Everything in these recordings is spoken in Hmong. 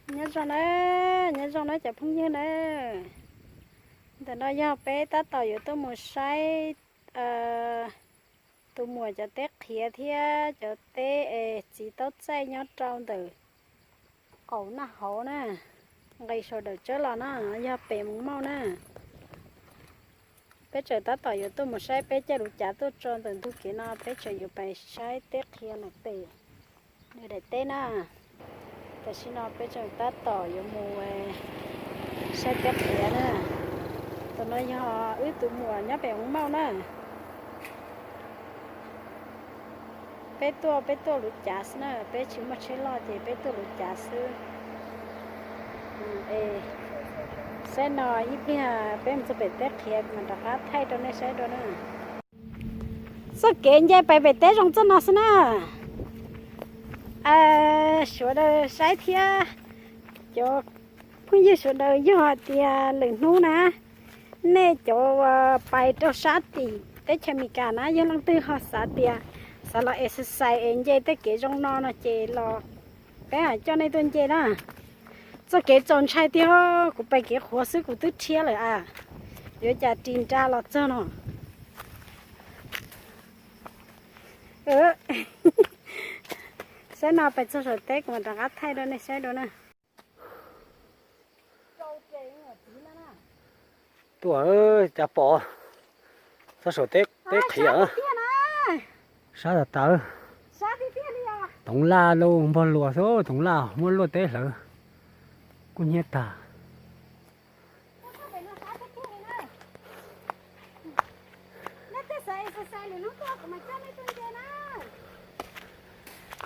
Nyob zoo na, nyob zoo na cov phooj ywg na. Ntawm no yog peb tab tom yuav tuaj mus saib tus muam cov teb qhiav thiab cov teb es txiv taub txaij nyob rau ntawm qaum naj hauv na, nqis saum dawm tsawb los na, yog pem Moos Mauj na. Peb tseem tab tom yuav tuaj mus saib, peb caij lub cav tuaj tso ntawm ntug kev no, peb tseem yuav pais saib teb qhiav ntawm pem nws daim teb na. Tam sim no peb tseem tab tom yuav mus saib teb qhiav na. Tus no yog wb tus muam nyob pem Moos Mauj na. Peb tuaj, peb tuaj lub cav xwb na, peb tsis muaj tsheb loj ces peb tuaj lub cav xwb. Saib no ib pliag peb mus txog pem teb qhiav mas rov qab thaij rau nej saib dua na. Txoj kev nce pais pem teb zoo txoj no xwb na. Sawv daws saib thiab, cov phooj ywg sawv daws, yog hais tias lwm hnub na, nej cov pais rau sab tim teb chaws Amelikas na, yog leej twg ho xav tias xav los exercise es nce tej kev zoo no no ces los peb coj nej tuaj nce na. Txoj kev txaus ntshai tiag, kuv pais kev qhuav xwb kuv twb rhiab lawm a. Yuav cas ris nra los txog no. Saib no pais txog saum teb kuv mam rov qab thaij rau nej saib dua na. Tuaj cas pom txog saum teb qhiav. Sab tas tas. Toov laj lauj, npog luas xwb, toov laj muab luaj teb hlawv kuj hnyiab tag.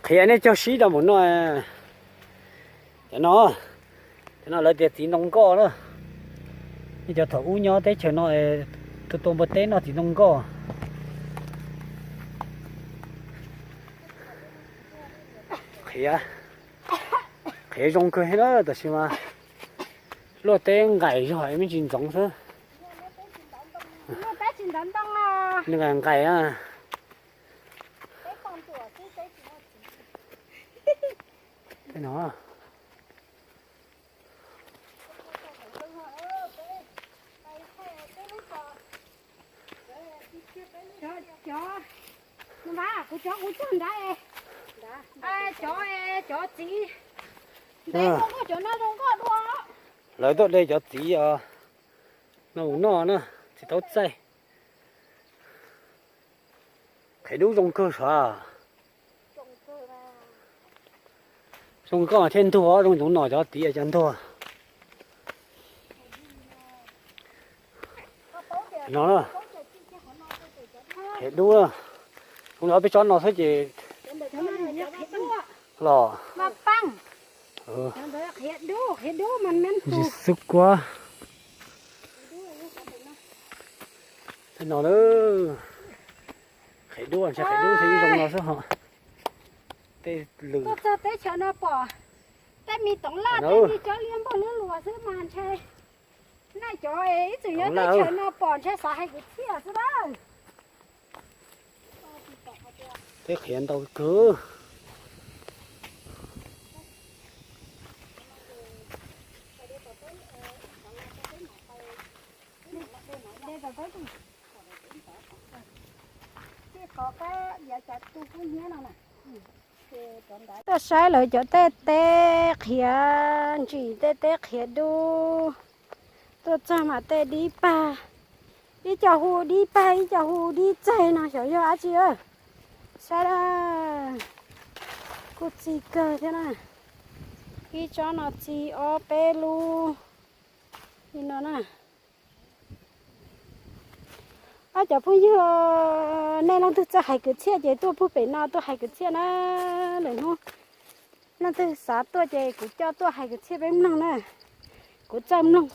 Qhiav nej cog sib rau mus no. Cov no, cov no lawv tias txiv ntoo nkoj na. Nej cov thaum ub nyob teb chaws no, tua tua npua teb noj txiv ntoo nkoj. Qhiav, qhiav zoo kawg thiab na, tab sis mas luaj teb nqaim zog me ntsis ntxoov xwb. Nqaim nqaim na. Cov, cov txiv, cov no zoo nkauj dua. Lawv tuaj de cov txiv os, no mus noj na, txiv taub txaij. Qhiav dub zoo kawg sav. Zoo nkauj thiaj ntuag, zoo ntsoov nom cov txiv cas ntuag. No, qhiav dub, zoo li peb tsob no xwb ces los. Xub kuab. Tej no, qhiav dub, qhiav dub ntshe ib zoo no xwb ho. Tej lwm. Tuaj txog teb chaws no pom tej me toov laj, tej me cov liab npog liab luas xwb mas ntshe nej cov ib txwm nyob teb chaws no pom ntshe xav hais kwv txhiaj xwb lawm. Teb qhiav ntau kawg. Tuaj saib lawv cov tej teb qhiav ntsim, tej teb qhiav dub. Tuaj txog mas tej dib pag, ib co hu dib pag, ib co hu dib txaig no xyov yog dab tsi. Saib na, kuj txi kawg thiab na. Ib tsob no txi ob peb lub li no na. Ob cov phooj ywg, nej leej twg txawj hais kwv txhiaj ces tuaj puag pem no tuaj hais kwv txhiaj na. Lwm hnub leej twg xav tuaj ces kuv coj tuaj hais kwv txhiaj peb mloog na. Kuv txawj mloog,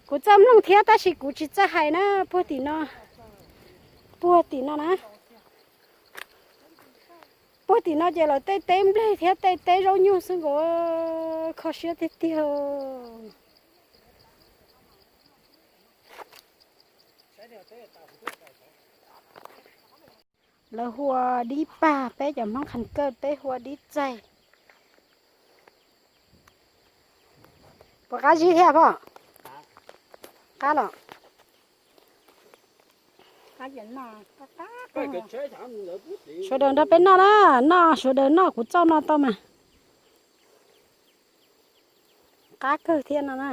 kuv txawj mloog thiab tab sis kuv tsis txawj hais na. Puag tim no, puag tim no na. Puag tim no ces lawv tej teb nplej thiab tej teb zaub nyuj xwb nkaus, kho siab tiag tiag. Lawv hu ua dib pag, peb cov Hmoob Khav Kawj peb hu ua dib txaig. Puas qab zib thiab pog? Qab los. Sawv daws nrog peb noj na, noj sawv daws noj, kuv txauj no tau mas. Qab kawg thiab no na.